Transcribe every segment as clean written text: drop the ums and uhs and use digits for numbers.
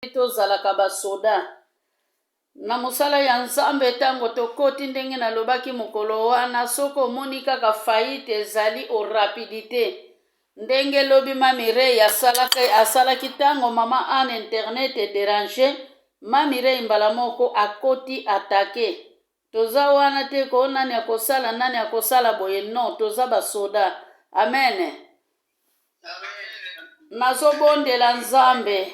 Tozalaka basoda na mosala ya Nzambe ntango tokoti, ndenge nalobaki mokolo wana, soki omoni kaka faillite ezali o rapidite, ndenge lobi ma Mireille asalaki, asalaki ntango mama Anne internet ederange ma Mireille mbala moko akoti atake. Toza wana te ko nani akosala nani akosala boye, non, toza basoda. Amen. Nazobondela Nzambe,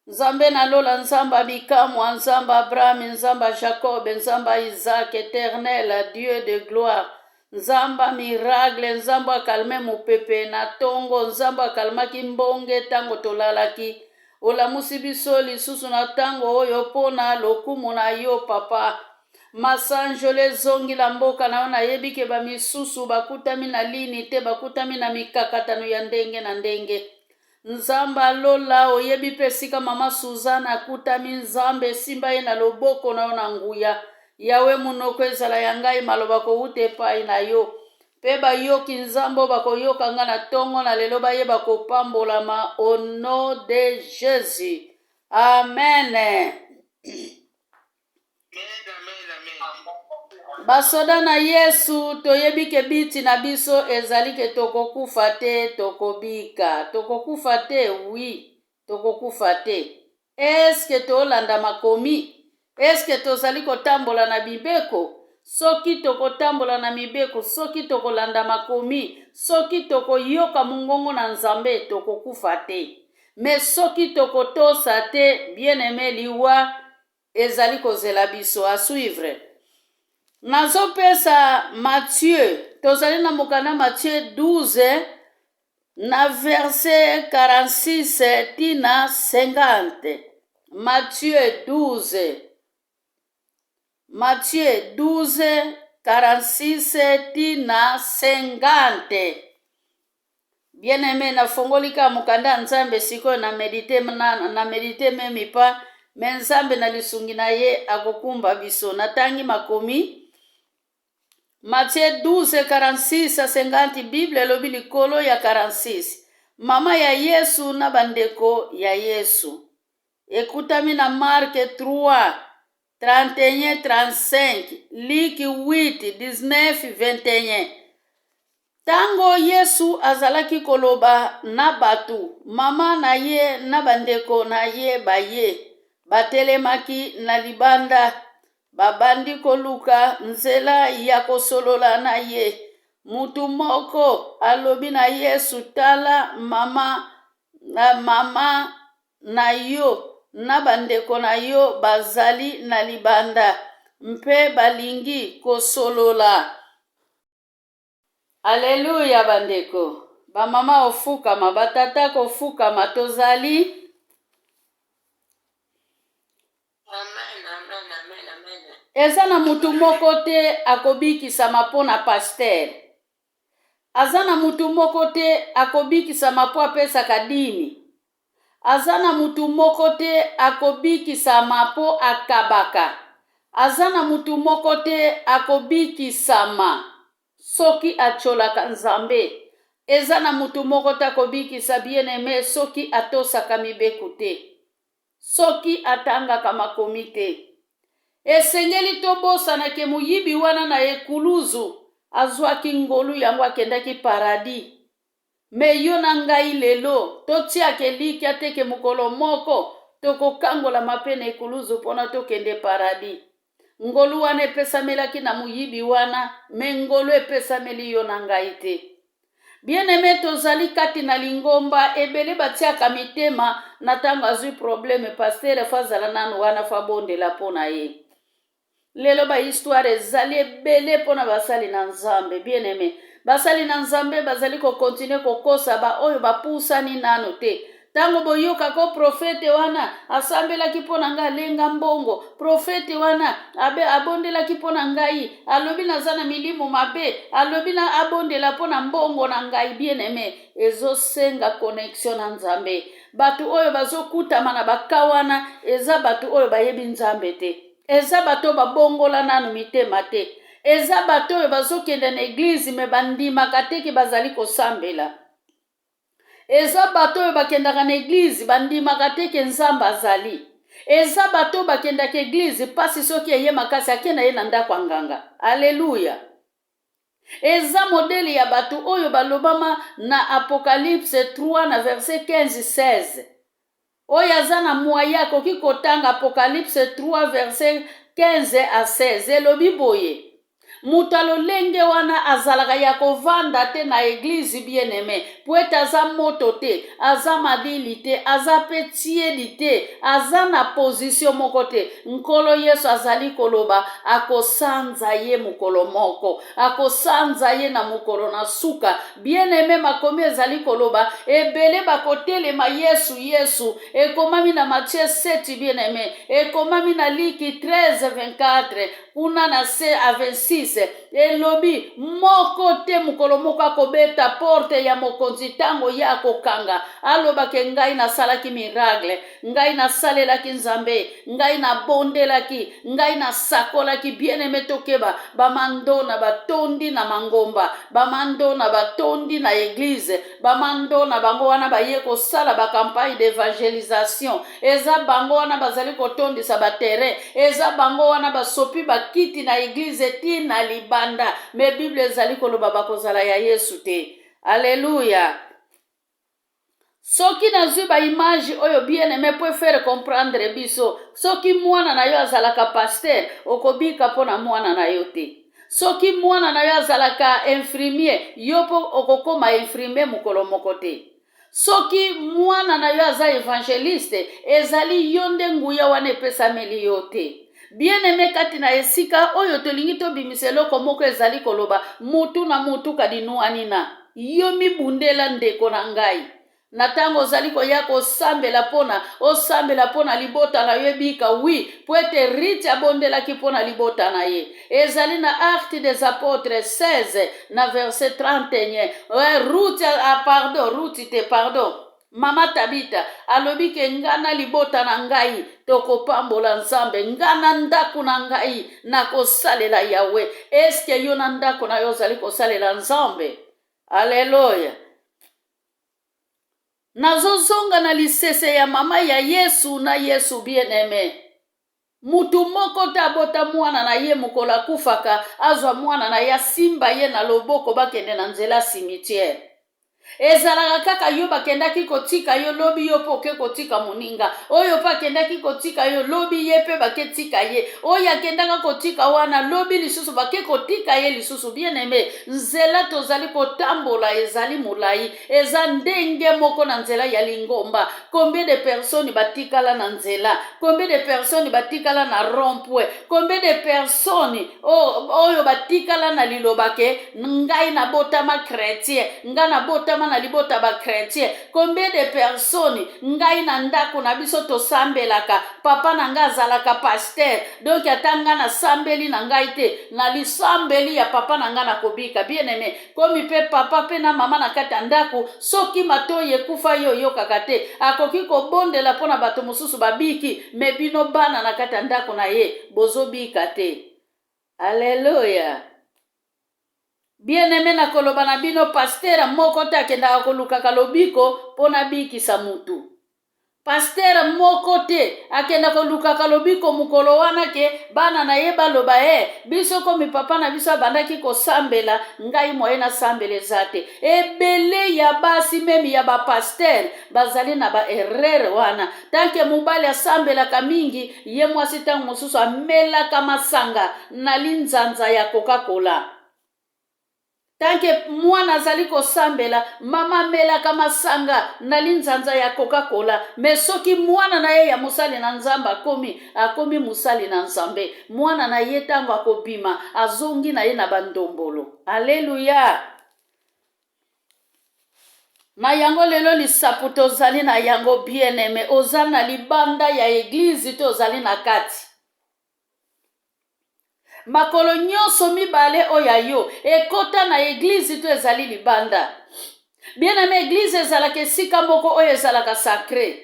Nzambe na lola, Nzambe ya bikamwa, Nzambe Abraham, Nzambe ya Jacob, Nzambe ya Isaac, Eternel Dieu de gloire, Nzambe ya miracle, Nzambe akalme mopepe na tongo, Nzambe akalmaki mbonge ntango tolalaki. Olamusi biso lisusu na ntango oyo mpo na lokumu na yo, Papa. Masanjoli ezongi na mboka na yo. Nayebi ke bamisusu bakutami na lini te, bakutami na mikakatano ya ndenge na ndenge. Nzambe alola, oyebi mpe esika mama Suzanne akutami. Nzambe, esimba ye na loboko na yo na nguya. Yawe, monoko ezala ya ngai, maloba kowuta epai na yo. Mpe bayoki Nzambe oyo bakoyoka ngai na tongo na lelo bayeba kopambolama au nom de Jesus. Amen. Basoda na Yesu, toyebi ke biti na biso ezali ke tokokufa te, tokobika. Tokokufa te, oui, tokokufa te. Eske tolanda makomi? Eske tozali kotambola na mibeko? Soki tokotambola na mibeko, soki tokolanda makomi, soki tokoyoka mongongo na Nzambe, tokokufa te. Me soki tokotosa te, bien-aime, liwa ezali kozela biso. A suivre. Nazopesa Matthieu, tozali na mokanda Matthieu 12 na verset 46 tina 50. Matthieu 12, Matthieu 12 46 tina 50. Bien aime, nafongoli kaka mokanda ya Nzambe sikoyo na medite na, na medite meme pas, me Nzambe na lisungi na ye akokumba biso. Natangi makomi Matthieu 12 46 à 50. Bible elobi likolo ya 46, mama ya Yesu na bandeko ya Yesu. Ekutami na Mark 3 31 35, Luc 8 19 21. Ntango Yesu azalaki koloba na bato, mama na ye na bandeko na ye baye batelemaki na libanda, babandi koluka nzela ya kosolola na ye. Mutu moko alobi na Yesu, tala mama na mama na yo na bandeko na yo bazali na libanda mpe balingi kosolola. Aleluya bandeko, bamama ofukama, batata kofukama, tozali. Amen, amen, amen, amen. Eza na mutu moko te akobikisama mpo na pasteur. Aza na mutu moko te akobikisama mpo apesaka dimi. Aza na mutu moko te akobikisama mpo akabaka. Aza na mutu moko te akobikisama soki atiolaka Nzambe. Eza na mutu moko te akobikisa, bien-aime, soki atosaka mibeko te, soki atangaka makomi te. Esengeli tobosana ke moyibi wana na ekuluzu azwaki ngolu yango akendaki paradis. Me yo na ngai lelo totiaka elikya te ke mokolo moko tokokangolama mpe na ekuluzu mpona tokende paradis. Ngolu wana epesamelaki na moyibi wana, me ngolu epesameli yo na ngai te. Bien-aime, tozali kati na lingomba, ebele batiaka mitema na ntango azwi probleme, pastere fo azala nanu wana, fo abondela mpo na ye. Lelo ba histoire ezali ebele mpo na basali na Nzambe. Bien-aime, basali na Nzambe bazali kokontinue kokosa baoyo bapusani nanu te. Ntango boyokaka profete wana asambelaki mpo na ngai, alenga mbongo, profete wana abe abondelaki mpo na ngai, alobi naza na milimo mabe, alobi na abondela mpo na mbongo na ngai. Bien-aime, ezosenga connexion na Nzambe. Bato oyo bazokutama na baka wana eza bato oyo bayebi Nzambe te, eza bato oyo babongola nanu mitema te, eza bato oyo bazokende na eglize me bandimaka te ke bazali kosambela. Eza bato oyo bakendaka na eglize bandimaka te ke Nzambe azali. Eza bato oyo bakendaka eglize mpasi soki eye makasi ake na ye na ndako ya nganga. Aleluya! Eza modele ya bato oyo balobama na Apocalypse 3 na verset 15 16. Oyo aza na moyen akoki kotanga Apocalypse 3 verset 15 à 16. Elobi boye: Moto ya lolenge wana azalaka ya kovanda te na eglise, bien aime, po ete aza moto te, aza malili te, aza pe tiedi te, aza na position moko te. Nkolo Yesu azali koloba akosanza ye mokolo moko, akosanza ye na mokolo na suka. Bien aime, makomi ezali koloba ebele bakotelema Yesu, Yesu. Ekomami na Matthieu 7, bien aime, ekomami na Liki 13 24 kuna na se a 26, elobi moko te mokolo moko akobeta porte ya mokonzi ntango ye akokanga, alobake ngai nasalaki miracle, ngai nasalelaki Nzambe, ngai nabondelaki, ngai nasakolaki. Bien aime, tokeba, bamandona batondi na mangomba, bamandona batondi na eglize, bamandona bango wana baye kosala bacampagne d'evangelisation. Eza bango wana bazali kotondisa baterrain, eza bango wana basopi bakiti na eglize ti na libanda. Me Bible ezali koloba bakozala ya Yesu te. Aleluya! Soki nazwi baimage oyo, bien aime, po faire comprendre biso, soki mwana na yo azalaka pasteur, okobika mpo na mwana na yo te. Soki mwana na yo azalaka infirmier, yo mpo okokoma infirmier mokolo moko te. Soki mwana na yo aza evangeliste, ezali yo nde nguya wana epesameli yo te. Bien aime, kati na esika oyo tolingi tobimisa eloko moko ezali koloba mutu na mutu kadinuanina yo mibundela, ndeko na ngai. Na ntango ozali koya kosambela mpona osambela mpona libota na yo ebika, oui, po ete Riti abondelaki mpona libota na ye. Ezali na Acte des Apôtres 16 na verset 31. Ruti, ah, pardon, Ruti te, pardon, Mama Tabita alobi ke nga na libota na ngai tokopambola Nzambe, nga na ndako na ngai nakosalela Yawe. Eske yo na ndako na yo ozali kosalela Nzambe? Aleluya! Nazozonga na lisese ya mama ya Yesu na Yesu, bien aime. Mutu moko te abota mwana na ye, mokolo akufaka azwa mwana na ye, asimba ye na loboko, bakende na nzela cimetière. Ezalaka kaka yo bakendaki kotika yo, lobi yo mpo oke kotika moninga oyo mpe akendaki kotika yo, lobi ye mpe baketika ye, oyo akendaka kotika wana, lobi lisusu bake kotika ye lisusu. Bien aime, nzela tozali kotambola ezali molai. Eza ndenge moko na nzela ya lingomba. Combien de personnes batikala na nzela? Combien de personnes batikala na rond-point? Combien de personnes oyo batikala na liloba ke ngai nabotama chrétien, ngai nabotama na libota ba chrétien? Combien de personnes, ngai na ndako na biso tosambelaka, papa na ngai azalaka pasteur, donc ata ngai nasambeli na ngai te, na lisambeli ya papa na ngai nakobika? Bien aimé, komi mpe papa mpe na mama na kati ya ndako, soki matoi ekufa ye oyokaka te, akoki kobondela mpo na bato mosusu babiki, me bino bana na kati ya ndako na ye bozobika te. Aleluya! Bien aimé, nakoloba na bino, pasteur moko te akendaka kolukaka lobiko mpo nabikisa mutu. Pasteur moko te akenda kolukaka lobiko mokolo wana ke bana na ye baloba e biso komi papa na biso abandaki kosambela, ngai moye nasambela eza te. Ebele ya basi meme ya bapasteur bazali na baerreur wana. Tant que mobali asambelaka mingi, ye mwasi ntango mosusu amelaka masanga na linzanza ya Coca-Cola. Tant que mwana azali kosambela, mama amelaka masanga na linzanza ya Coca-Cola. Me soki mwana na ye ya mosali na Nzambe akomi mosali na Nzambe, mwana na ye ntango akobima azongi na ye na bandombolo. Aleluya! Na yango lelo lisapo tozali na yango, bien aime, oza na libanda ya eglize to ozali na kati, makolo nyonso mibale oyo ya yo ekota na eglize to ezali libanda. Bien aime, eglize ezalaka esika moko oyo ezalaka sacré.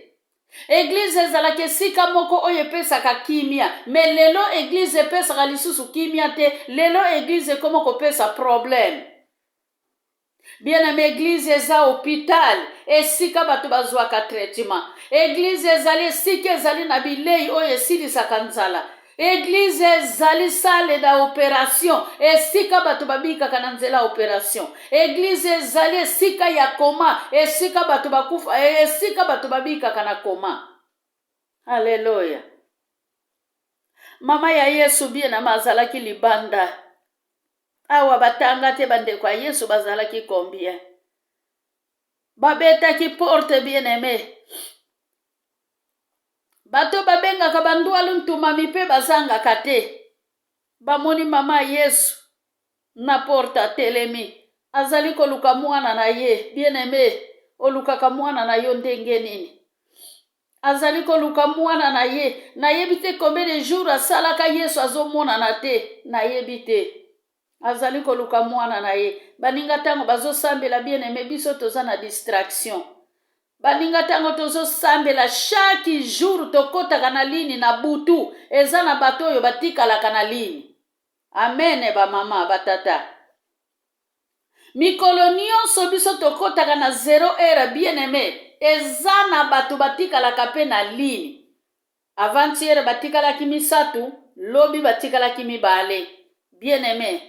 Eglize ezalaka esika moko oyo epesaka kimia. Me lelo eglize epesaka lisusu kimia te. Lelo eglize ekoma kopesa problème. Bien aime, eglise eza hopital, esika bato bazwaka traitement. Eglise ezali esika ezali na bilei oyo esilisaka nzala. Eglise ezali sale da operation, esika bato babikaka na nzela ya operation. Eglise ezali esika ya koma, esika bato bakufa, esika bato babikaka na koma. Aleluya. Mama ya Yesu bien aime azalaki libanda. Awa batanga te bandeko ya Yesu bazalaki combien? Babetaki porte bien aime. Bato babengaka bandwalu ntumami mpe bazangaka te. Bamoni mama Yesu na porte atelemi, azali koluka mwana na ye. Bien aime, olukaka mwana na yo ndenge nini? Azali koluka mwana na ye. Nayebi te combien de jours asalaka Yesu azomonana te, nayebi te. Azali koluka mwana na ye. Baninga ntango bazosambela, bien aime, biso toza na distraction. Baninga ntango tozosambela chaque jour, tokotaka na lini na butu, eza na bato oyo batikalaka na lini. Amen, bamama, batata. Mikolo nyonso biso tokotaka na 0 heure, bien aime, eza na bato batikalaka mpe na lini. Avant-hier batikalaki misato, lobi batikalaki mibale. Bien aime,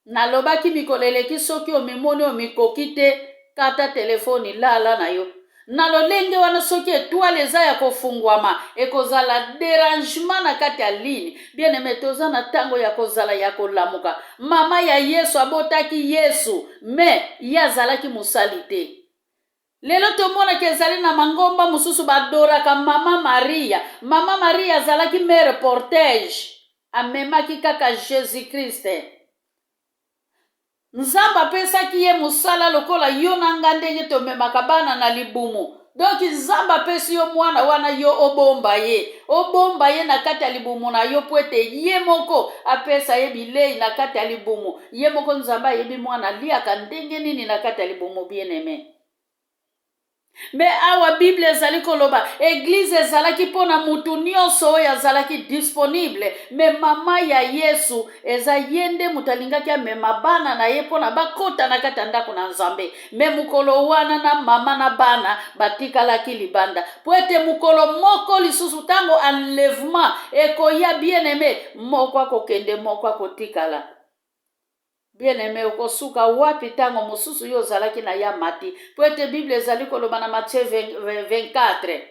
nalobaki mikolo eleki, soki omimoni omikoki te, kata telefoni, lala na yo. Na lolenge wana, soki etoile eza ya kofungwama, ekozala derangement na kati ya ligne. Bien aime, toza na ntango ya kozala ya kolamuka. Mama ya Yesu abotaki Yesu, me ye azalaki mosali te. Lelo tomonaka ezali na mangomba mosusu badoraka Mama Maria. Mama Maria azalaki mere portege, amemaki kaka Jésus Christ. Nzambe apesaki ye mosala lokola yo na nga ndenge tomemaka bana na libumu. Donk Nzambe apesi yo mwana wana, yo obomba ye, obomba ye na kati ya libumu na yo, mpo ete ye moko apesa ye bilei na kati ya libumu. Ye moko Nzambe ayebi mwana aliaka ndenge nini na kati ya libumu, bien aime. Me awa Bible ezali koloba eglize ezalaki mpo na mutu nyonso oyo azalaki disponible. Me mama ya Yesu eza ye nde moto alingaki amema bana na ye mpo na bakota na kati ya ndako na Nzambe. Me mokolo wana na mama na bana batikalaki libanda, mpo ete mokolo moko lisusu ntango enlèvement ekoya, bien aime, moko akokende, moko akotikala. Bien aime, okosuka wapi ntango mosusu yo ozalaki na ya mati? Mpo ete Bible ezali koloba na Matthieu 24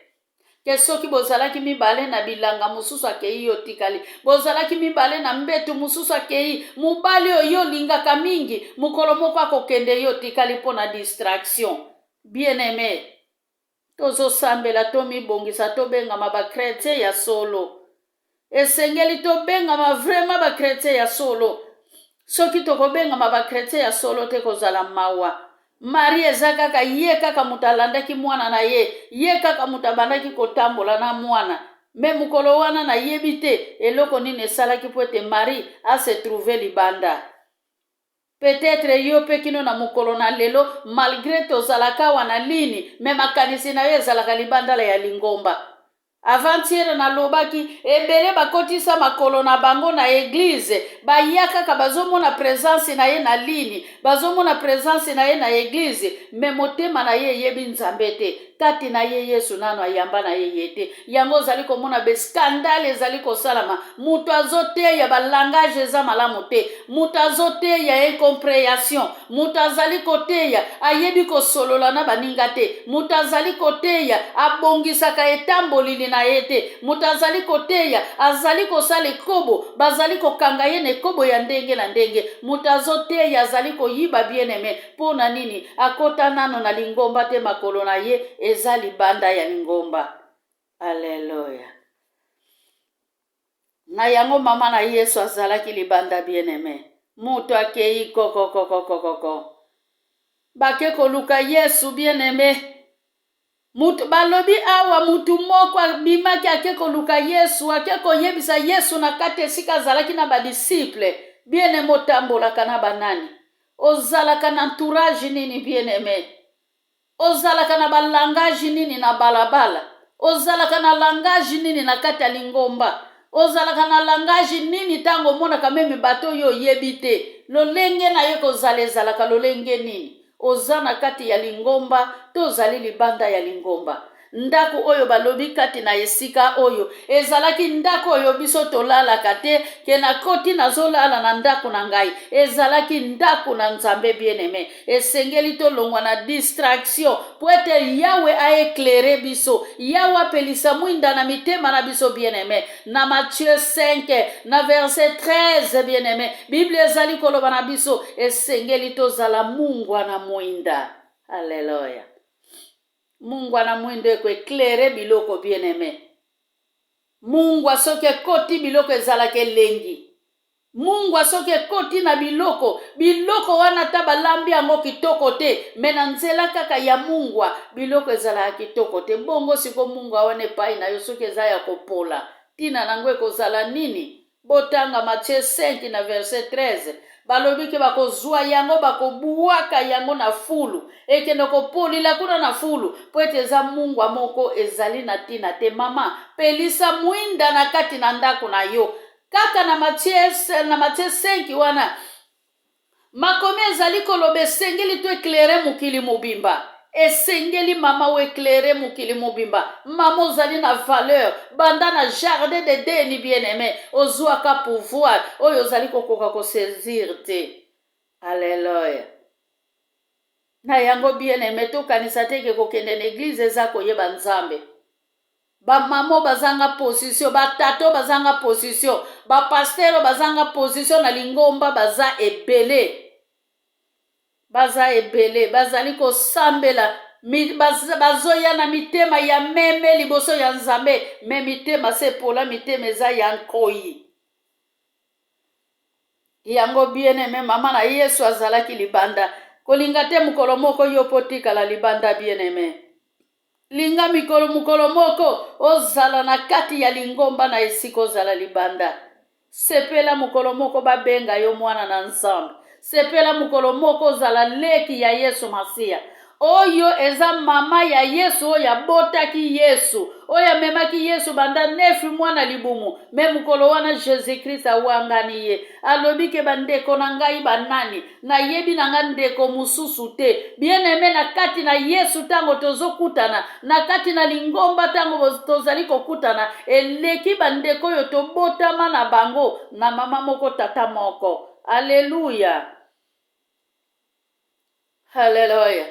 ke soki bozalaki mibale na bilanga, mosusu akei, yo tikali. Bozalaki mibale na mbetu, mosusu akei. Mobali oyo yo olingaka mingi, mokolo moko akokende, yo tikali mpo na distraction. Bien aime, tozosambela, tomibongisa, tobengama bakretien ya solo. Esengeli tobengama vraiment bakretien ya solo. Soki tokobengama bakretien ya solo te, kozala mawa. Marie eza kaka ye kaka moto alandaki mwana na ye, ye kaka moto abandaki kotambola na mwana. Me mokolo wana nayebi te eloko nini esalaki mpo ete Marie ase trouve libanda. Peut-être yo mpe kino na mokolo na lelo, malgré tozalaka awa na lini, me makanisi na yo ezalaka libandala ya lingomba. Avant-hier nalobaki ebele bakotisa makolo na bango na eglize, baya kaka bazomona presence na ye na lini, bazomona presence na ye na eglize, me motema na ye eyebi Nzambe te. Kati na ye Yesu nano ayamba na ye ye te. Yango ozali komona beskandale ezali kosalama. Moto azoteya balangage eza malamu te, moto azoteya incomprehension, moto azali koteya ayebi kosolola na baninga te, moto azali koteya abongisaka etambolili na ye te, moto azali koteya azali kosala ekobo, bazali kokanga ye na ekobo ya ndenge na ndenge, moto azoteya azali koyiba. Bien aime, mpo na nini akota nano na lingomba te? Makolo na ye eza libanda ya lingomba. Aleluya. Na yango mama na Yesu azalaki libanda. Bien aime, moto akei kokokokokokoko, bake koluka Yesu. Bien aime, mutu balobi awa, mutu moko abimaki, ake koluka Yesu, ake koyebisa Yesu na kati esika azalaki na badisiple. Bien aime, otambolaka na banani? Ozalaka na entourage nini? Bien aime, ozalaka na balangage nini na balabala? Ozalaka na langage nini na kati ya lingomba? Ozalaka na langage nini ntango omonaka meme bato oyo oyebi te? Lolenge na yo kozala ezalaka lolenge nini? Oza na kati ya lingomba to ozali libanda ya lingomba? Ndako oyo balobi kati na esika oyo ezalaki ndako oyo biso tolalaka te, ke nakoti nazolala na ndako na ngai. Ezalaki ndako na Nzambe. Bien-aime, esengeli tolongwa na distraction mpo ete Yawe aeklere biso, Yawe apelisa mwinda na mitema na biso. Bien-aime, na Matthieu 5 na verset 13, bien-aime, Biblia ezali koloba na biso esengeli tozala mungwa na mwinda. Alleluya! Mungwa na mwindo ekoeklere biloko. Bien-aime, mungwa soki ekoti biloko ezalaka elengi. Mungwa soki ekoti na biloko, biloko wana ata balambi yango kitoko te, me na nzela kaka ya mungwa biloko ezalaka kitoko te. Bongo siko mungwa wana epai na yo soki eza ya kopola, ntina na yango ekozala nini? Botanga Matthieu 5 na verset 13. Balobi ke bakozwa yango, bakobuaka yango na fulu, ekende kopolila kuna na fulu, mpo ete eza mungwa moko ezali na ntina te. Mama, pelisa mwinda na kati na ndako na yo. Kaka na Matthieu, na Matthieu 5 wana, makomi ezali koloba esengeli to eklere mokili mobimba. Esengeli mama oeklere mokili mobimba. Mama, ozali na valeur banda na jardin d'Eden. Bien aimé, ozwaka pouvoir oyo ozali kokoka kosaisir te. Alleluya! Na yango, bien aimé, tokanisa te ke kokende na église eza koyeba Nzambe. Bamama bazanga position, batato bazanga position, bapasteur bazanga position na lingomba baza ebele, baza ebele. Bazali kosambela, bazoya na mitema ya meme liboso ya Nzambe, me mitema se epola, mitema eza ya nkoi. Yango, bien aimé, mama na Yesu azalaki libanda. Kolinga te mokolo moko yo mpo tikala libanda. Bien aimé, linga mikolo mokolo moko ozala na kati ya lingomba na esika ozala libanda. Sepela mokolo moko babenga yo mwana na Nzambe. Sepela mokolo moko ozala leki ya Yesu Masiya. Oyo eza mama ya Yesu, oyo abotaki Yesu, oyo amemaki Yesu banda nefi mwana libumu. Me mokolo wana Jésus Christ awangani ye, alobi ke bandeko na ngai banani? Nayebi na nga ndeko mosusu te. Bien aimé, na kati na Yesu, ntango tozokutana na kati na lingomba, ntango tozali kokutana, eleki bandeko oyo tobotama na bango na mama moko, tata moko. Alleluya, halleluya!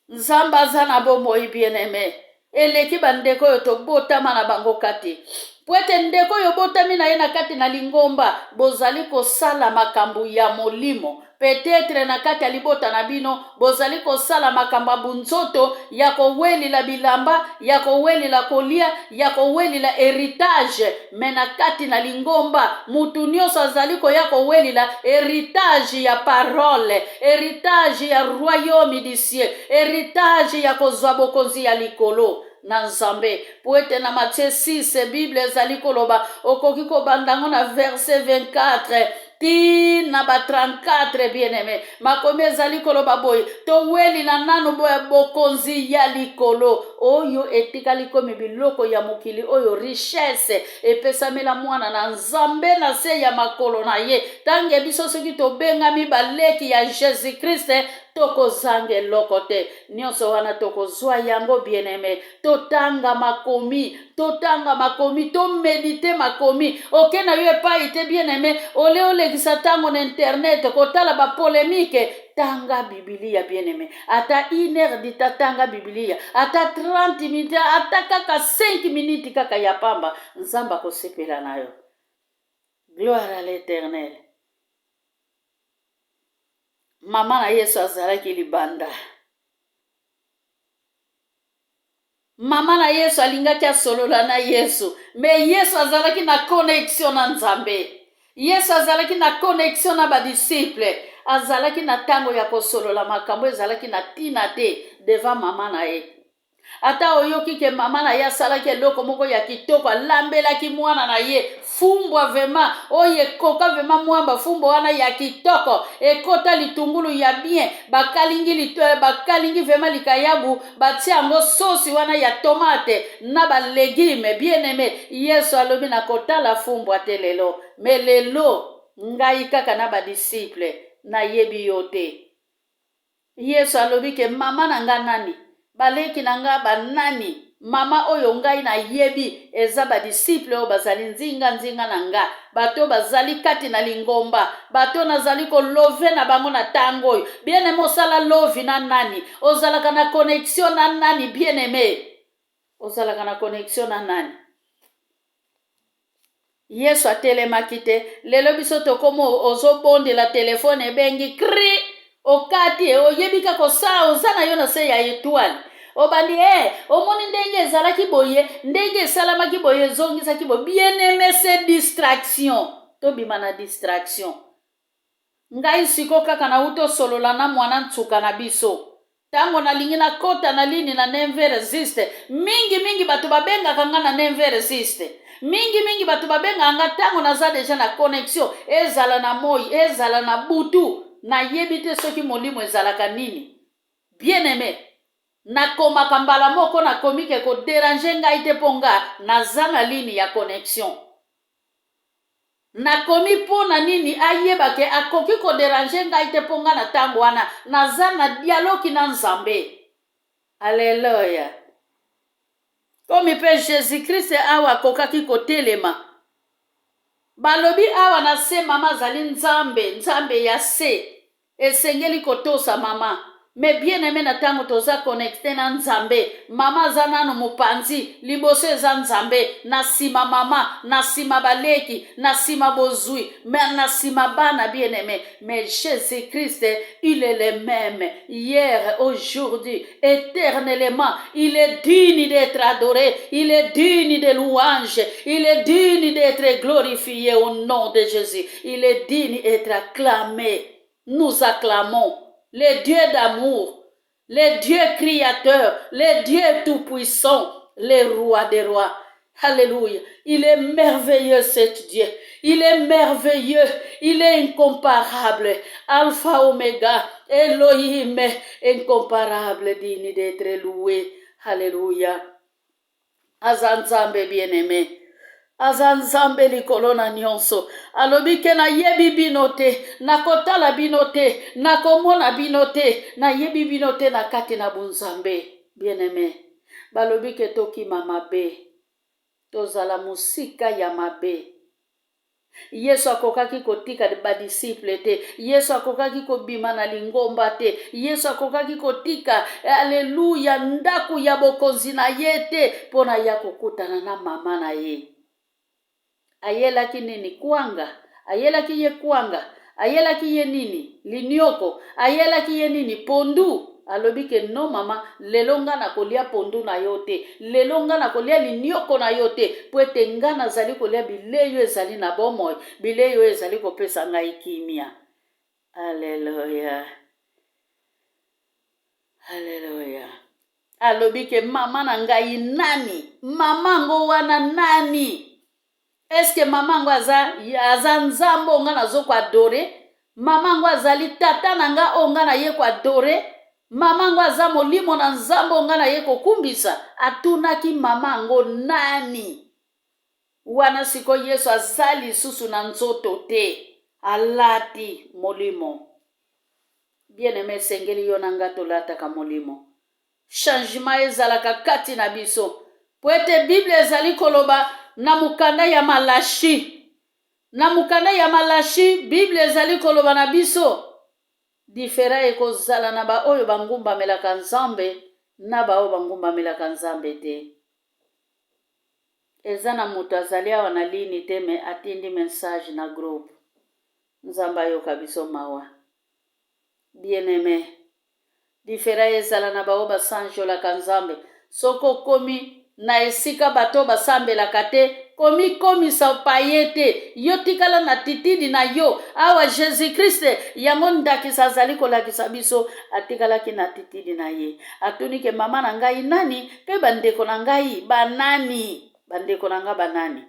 Nzambe aza na bomoi. Bien aimé, eleki bandeko oyo tobotama na bango kati, po ete ndeko oyo obotami na ye na kati na lingomba, bozali kosala makambo ya molimo. Peut-être na kati ya libota na bino bozali kosala makambo ya bunzoto, ya kowelila bilamba, ya kowelila kolia, ya kowelila héritage. Me na kati na lingomba, mutu nyonso azali koya kowelila héritage ya parole, héritage ya royaume du ciel, héritage ya kozwa bokonzi ya likolo na Nzambe. Po ete na Matthieu 6, Bible ezali koloba, okoki kobanda yango na verset 24 ti na ba 34. Bien aimé, makomi ezali koloba boye: towelila nanu boye bokonzi ya likolo, oyo etikali komi biloko ya mokili oyo, richesse epesamela mwana na Nzambe na se ya makolo na ye. Ntange biso soki tobengami baleki ya Jésus Christ, tokozanga eloko te. Nyonso wana tokozwa yango. Bien aimé, totanga makomi, totanga makomi, toméditer makomi. Oke na yo epai te. Bien aimé, ole olekisa ntango na internet kotala bapolémique, tanga Bibilia. Bien aimé, ata une heure dita, tanga Bibilia ata 30 minutes, ata kaka 5 minutes kaka ya pamba, Nzambe akosepela na yo. Gloire à l'Éternel! Mama na Yesu azalaki libanda. Mama na Yesu alingaki asolola na Yesu, me Yesu azalaki na connexion na Nzambe. Yesu azalaki na connexion na badisciple. Azalaki na ntango ya kosolola makambo ezalaki na ntina te devant mama na ye. Ata oyoki ke mama na ye asalaki eloko moko ya kitoko, alambelaki mwana na ye fumbwa vraiment oyo ekoka vraiment mwamba, fumbwa wana ya kitoko ekota litungulu ya bien, bakalingi vraiment likayabu, batia yango sosi wana ya tomate na balégume. Bien aimé, Yesu alobi: na kotala fumbwa te lelo, me lelo ngai kaka na badisciple, nayebi yo te. Yesu alobi ke mama na nga nani? Baleki na nga banani? Mama oyo ngai nayebi eza badisiple oyo bazali nzinga nzinga na nga, bato oyo bazali kati na lingomba, bato oyo nazali kolove na bango na ntango oyo. Bien aime, osala lovi na nani? Ozalaka na connexion na nani? Bien aime, ozalaka na connexion na nani? Yesu atelemaki te. Lelo biso tokoma ozobondela telefone ebengi kri okati e oyebi kaka osala oza na yo na se ya etoile obandi e eh, omoni ndenge ezalaki boye ndenge esalamaki boye ezongisaki boye bien aime se distraction tobima na distraction Ngai siko kaka nawuti osolola na muana nsuka na biso. Tango nalingi nakota na ligne na Nenve Resiste, mingi mingi bato babengaka nga na Nenve Resiste. Mingi mingi bato babengaka nga tango naza deja na connexion, ezala na moyi, ezala na butu, nayebi te soki molimo ezalaka nini. Bien aime, nakomaka mbala moko nakomi ke ko deranger ngai te mpo nga naza na ligne ya connexion. Nakomi po na nini ayeba ke akoki ko deranger ngai te po ngai na tango wana naza na dialogue na Nzambe. Alleluia. Komi pe Jesus Christ awa akokaki kotelema. Balobi awa na se mama azali Nzambe, Nzambe ya se. Esengeli kotosa mama. Mais bien aime na tango toza connecte na Nzambe, mama aza nanu mopanzi, liboso eza Nzambe, na sima mama, na sima baleki, na sima bozui, mais na sima bana bien aime. Mais Jesus Christ, il est le meme hier, aujourd'hui, eternellement. Il est digne d'être adoré, il est digne de louange, il est digne d'être glorifié au nom de Jésus. Il est digne d'être acclamé. Nous acclamons le Dieu d'amour, le Dieu créateur, le Dieu tout-puissant, le roi des rois. Alléluia. Il est merveilleux cet Dieu. Il est merveilleux. Il est incomparable. Alpha, Omega, Elohim, incomparable, digne d'être loué. Alléluia. Aza Nzambe bien-aime. Aza Nzambe likolo na nyonso. Alobi ke nayebi bino te, nakotala bino te, nakomona bino te, nayebi bino te na kati na bunzambe. Bien-aime, balobi ke tokima mabe, tozala mosika ya mabe. Yesu akokaki kotika badisiple te. Yesu akokaki kobima na lingomba te. Yesu akokaki kotika, aleluya, ndako ya bokonzi na ye te mpo na ya kokutana na mama na ye. Ayelaki nini? Kwanga. Ayelaki ye kwanga. Ayelaki ye nini? Linioko. Ayelaki ye nini? Pondu. Alobi ke no mama, lelo nga nakolia pondu na yo te, lelo nga nakolia linioko na yo te, mpo ete nga nazali kolia bilei oyo ezali na bomoi, bilei oyo ezali kopesa ngai kimia. Aleluya, aleluya. Alobi ke mama na ngai nani? Mama yango wana nani? Eske mama yango aza, aza nzambe oyo nga nazo ko adore? Mama yango azali tata na nga oyo nga naye ko adore? Mama yango aza molimo na nzambe oyo nga naye kokumbisa? Atunaki mama yango nani? Wana sikoyo Yesu aza lisusu na nzoto te, alati molimo. Bien aime, esengeli yo na nga tolataka molimo. Changement ezalaka kati na biso. Mpo ete Biblia ezali koloba na mokanda ya Malachi. Na mokanda ya Malachi, Biblia ezali koloba na biso difera ekozala na baoyo bangumbamelaka Nzambe na baoyo bangumbamelaka Nzambe te. Eza na moto azali awa na ligne te me atindi message na groupe. Nzambe ayoka biso mawa. Bien-aime, Difera ezala na baoyo basanjolaka Nzambe. Soki okomi na esika bato oyo basambelaka te, komikomisa paye te. Yo tikala na titidi na yo. Awa Jesus Christ, yango ndakisa azali kolakisa biso, atikalaki na titidi na ye. Atuni ke mama na ngai nani pe bandeko na ngai banani? Bandeko na ngai banani?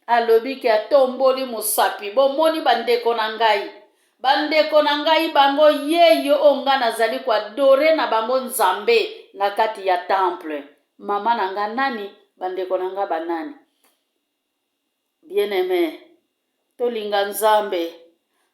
Alobi ke atomboli mosapi, Bomoni bandeko na ngai? Bandeko na ngai bango yeyo oyo ngai nazali ko adorer na bango Nzambe na kati ya temple. Mama na ngai nani? Bandeko na ngai banani? Bien-aime, tolinga Nzambe.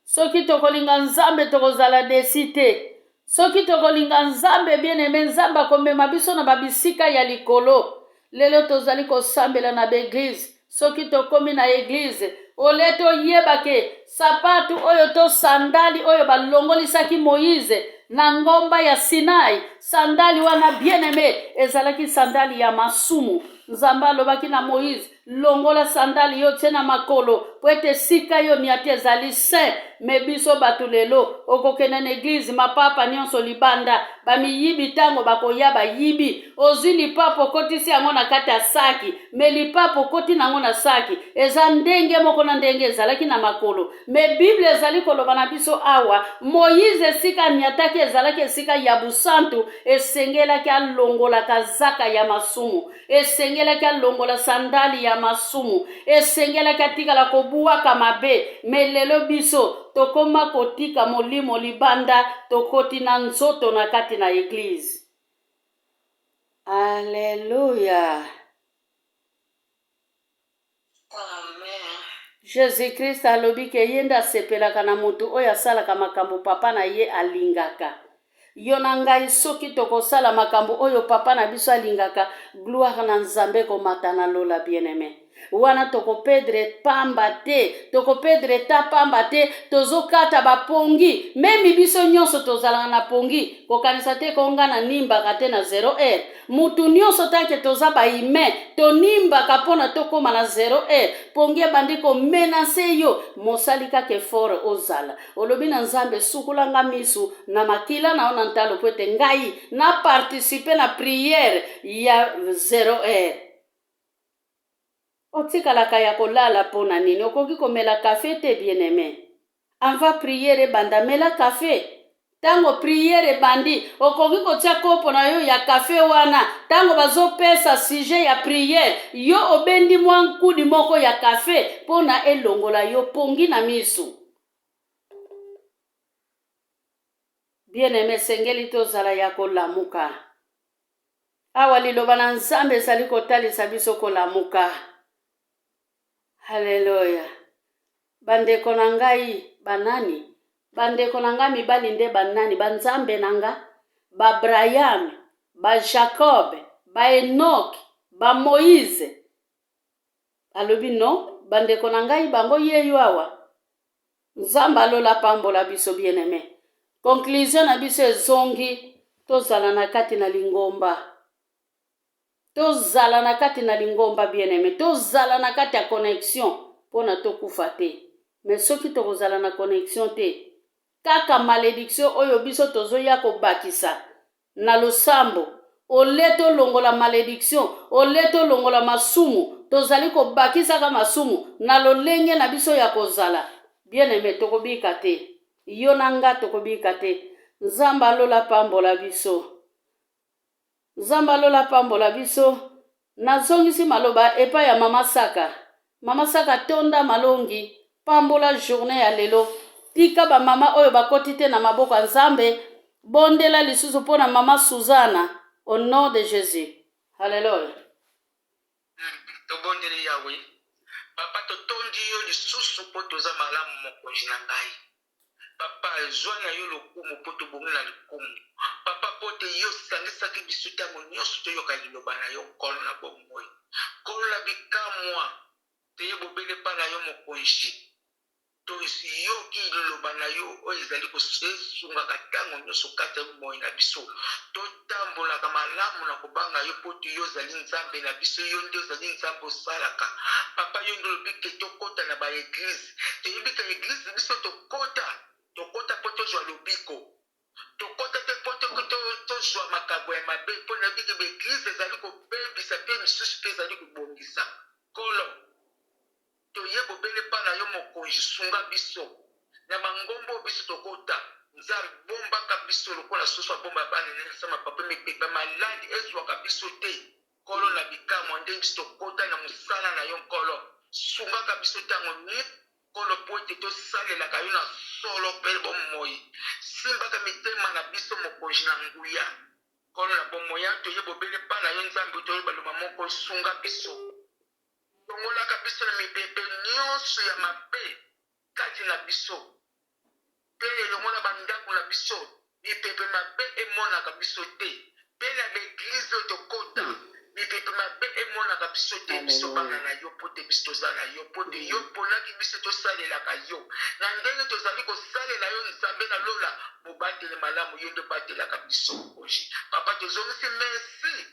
Soki tokolinga Nzambe tokozala desi te. Soki tokolinga Nzambe, bien aime, Nzambe akomema biso na babisika ya likolo. Lelo tozali kosambela na baeglize. Soki tokomi na eglize, ole toyeba ke sapatu oyo to sandali oyo balongolisaki Moize na ngomba ya Sinai, sandali wana bien aime ezalaki sandali ya masumu. Nzambe alobaki na Moize, Longola sandale yo tie na makolo po ete esika yo niati ezali saint. Me biso bato lelo okokende na eglise mapapa nionso libanda bamiyibi tango bakoya bayibi ozwi lipapa okotisi yango na kati ya saki me lipapa okoti na yango na saki eza ndenge moko na ndenge ezalaki na makolo me bible ezali koloba na biso awa Moïse esika aniataki ezalaki esika ya busantu esengelaki alongola kazaka ya masumu Esengelaki alongola sandali ya masumu. Esengelaki atikala kobuaka mabe. Me lelo biso tokoma kotika molimo libanda, tokoti na nzoto na kati na eglise. Alleluia. Amen. Jesus Christ alobi ke ye nde asepelaka na moto oyo asalaka makambo papa na ye alingaka. Yo na ngai soki tokosala makambo oyo papa na biso alingaka, gloire na Nzambe ekomata na lola bien aime. Wana tokopedre pamba te, tokopedre ta pamba te, tozokata bapongi. Memi biso nyonso tozalaka na pongi, kokanisa te ko nga na nimbaka te na 0 heure. Mutu nionso tant que toza ba humain tonimbaka pona tokoma na zero heure pongi ebandi ko menacer yo mosali kaka effort ozala olobi na nzambe sukola nga misu na makila na yo na ntalo po ete ngai na participer na prière ya zero heure otikalaka ya kolala pona nini okoki komela cafe te bien aime Avant prière ebanda mela cafe. Tango prière ebandi okoki kotia kopo na yo ya cafe wana tango bazopesa sujet ya prière yo obendi mwa nkudi moko ya cafe pona elongola yo pongi na misu. Bien aime esengeli tozala ya kolamuka. Awa liloba na Nzambe ezali kotalisa biso kolamuka. Haleluya! Bandeko na ngai banani? Bandeko na ngai mibali nde banani? Banzambe na nga? Baabrayame, Bajakobe, Baenoke, Bamoize. Alobi no, bandeko na ngai bango yeyo awa. Nzambe alola apambola biso bien aime. Conclusion na biso ezongi tozala na kati na lingomba. Tozala na kati na lingomba bien aime, tozala na kati ya connexion pona tokufa te. Mais soki tokozala na connexion te, kaka malediction oyo biso tozoya kobakisa na losambo, ole tolongola malediction, ole tolongola masumu, tozali kobakisaka masumu na lolenge na biso ya kozala. Bien aime, tokobika te. Yo na nga tokobika te. Nzambe alola apambola biso. Nzambe ya lola apambola biso. Nazongisi maloba epai ya mama Saka. Mama Saka tonda malongi, pambola journee ya lelo. Tika ba mama oyo bakoti te na maboko ya Nzambe. Bondela lisusu mpo na mama Suzana au nom de Jesus. Hallelujah. Tobondeli Yawe. Papa totondi yo lisusu mpo toza malamu mokonzi na ngai. Papa zwa na yo lokumu mpo tobongi na likumu. Papa mpo te yo osangisaki biso ntango nyonso toyoka liloba na yo Nkolo na bomoi. Nkolo na bikamwa toye bobele epai na yo mokonzi. Toyoki liloba na yo oyo ezali esungaka ntango nyonso kati ya bomoi na biso. Totambolaka malamu na kobanga yo mpo te yo ozali Nzambe na biso, yo nde ozali Nzambe osalaka. Papa, yo nde olobi ke tokota na ba eglise. Toyebi ke eglise biso tokota, tokota mpo tozwa lobiko. Tokota te mpo tozwa makabo ya mabe, mpo nayebi ke ba eglise ezali kobebisa mpe misusu mpe ezali kobongisa. Nkolo, Toye bobele epai na yo Mokonzi, sunga biso na mangomba oyo biso tokota. Nzambe, bombaka biso lokola soso abomba bana na ye na se ya mapapu. Mipepe ya maladi ezwaka biso te, Nkolo na bikamwa, ndenge biso tokota na mosala na yo. Nkolo, sungaka biso ntango nyonso, Nkolo, mpo ete tosalelaka yo na solo mpe bomoi. Simbaka mitema na biso, Mokonzi na nguya. Nkolo na bomoi, toye bobele epai na yo, Nzambe, toyeba liloba moko, sunga biso. Longolaka biso na mipepe nyonso ya mabe kati na biso. Mpe elongo na bandako na biso, mipepe mabe emonaka biso te. Mpe na baeglize oyo tokota, mipepe mabe emonaka biso te. Biso bana na yo, mpo te biso toza na yo, mpo te yo oponaki biso tosalelaka yo. Na ndenge tozali kosalela yo, Nzambe na lola, mobateli malamu, yo nde obatelaka biso, Mokonzi. Papa, tozongisi merci.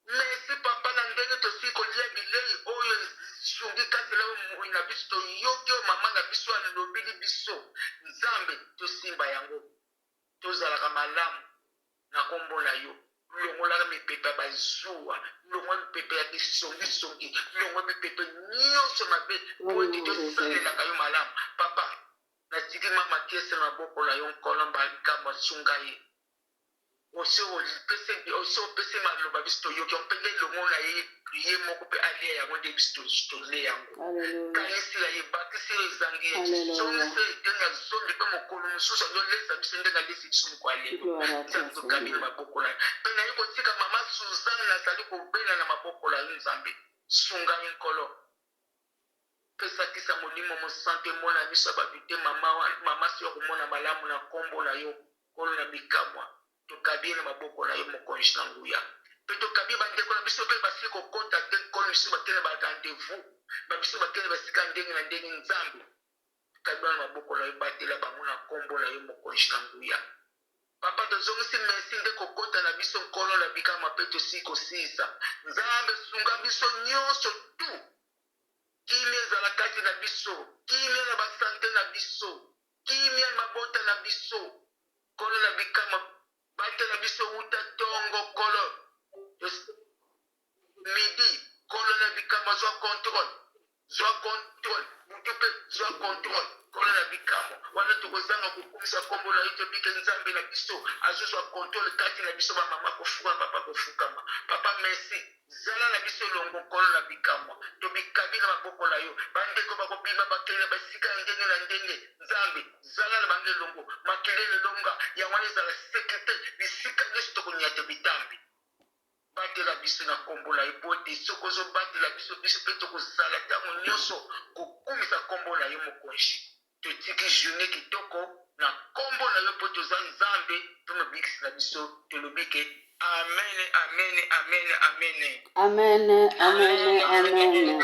Merci papa na ndenge tosili kolia bilei oyo esungi kati na bomoi na biso, toyoki oyo mama na biso alobili biso. Nzambe, tosimba yango, tozalaka malamu na kombo na yo. Longolaka mipepe ya bazuwa, longola mipepe ya kisongisongi, longola mipepe nyonso mabe po ete tosalelaka yo malamu. Papa, natiki mama Kiese na maboko na yo, Nkolo Mbalikamu, asunga ye. Osi opesi osi opesi maloba biso toyoki yango mpe nde elongo na ye ye moko mpe alia yango nde biso tole yango. Kanisela ye, bakisi ye ezangi ye, zongisa eteni ya zombi mpe mokolo mosusu azolesa biso ndenge alesi biso mokolo ya lelo. Nzambe, tokabi na maboko na ye mpe naye kotika mama Suzanne azali kobela na maboko na yo. Nzambe, sunga ye, Nkolo. Pesa kisa molimo mosantu emona miso ya bato te mama mama soki akomona malamu na kombo na yo nkolo na bikamwa tokabi ye na maboko na yo mokonzi na nguya pe tokabi bandeko na biso pe basili kokota te nkolo misusu bakende ba rendez-vous ba biso bakende basika ndenge na ndenge nzambe tokabi na maboko na yo batela bango na kombo na yo mokonzi na nguya Papa tozongisi merci nde kokota na biso nkolo na bikamwa pe tosili kosilisa nzambe sunga biso nionso tout Kimia ezala kati na biso, kimia na ba sante na biso, kimia na mabota na biso. Nkolo na bikamwa, batela biso wuta tongo, Nkolo. Midi, Nkolo na bikamwa, zwa controle, zwa controle, butu pe zwa controle. Nkolo na bikamwa, wana tokozanga kokumisa kombo na yo, tobike Nzambe na biso azozwa controle kati na biso, ba mama kofukama, papa kofukama. Papa merci. Zala na biso elongo, Nkolo na bikamwa. Tomikabi na maboko na Yo. Bandeko bakobima bakende na basika ya ndenge na ndenge. Nzambe, zala na bango elongo. Makelele elonga, yango wana ezala securite bisika nyonso tokonyata bitambi. Batela biso na nkombo na Yo, mpo ete soki ozobatela biso, biso mpe tokozala ntango nyonso kokumisa nkombo na Yo, Mokonzi. Totiki journee kitoko na kombo na yo po toza nzambe pe mobikisi na biso tolobi ke amen amen amen amen. Amen amen amen.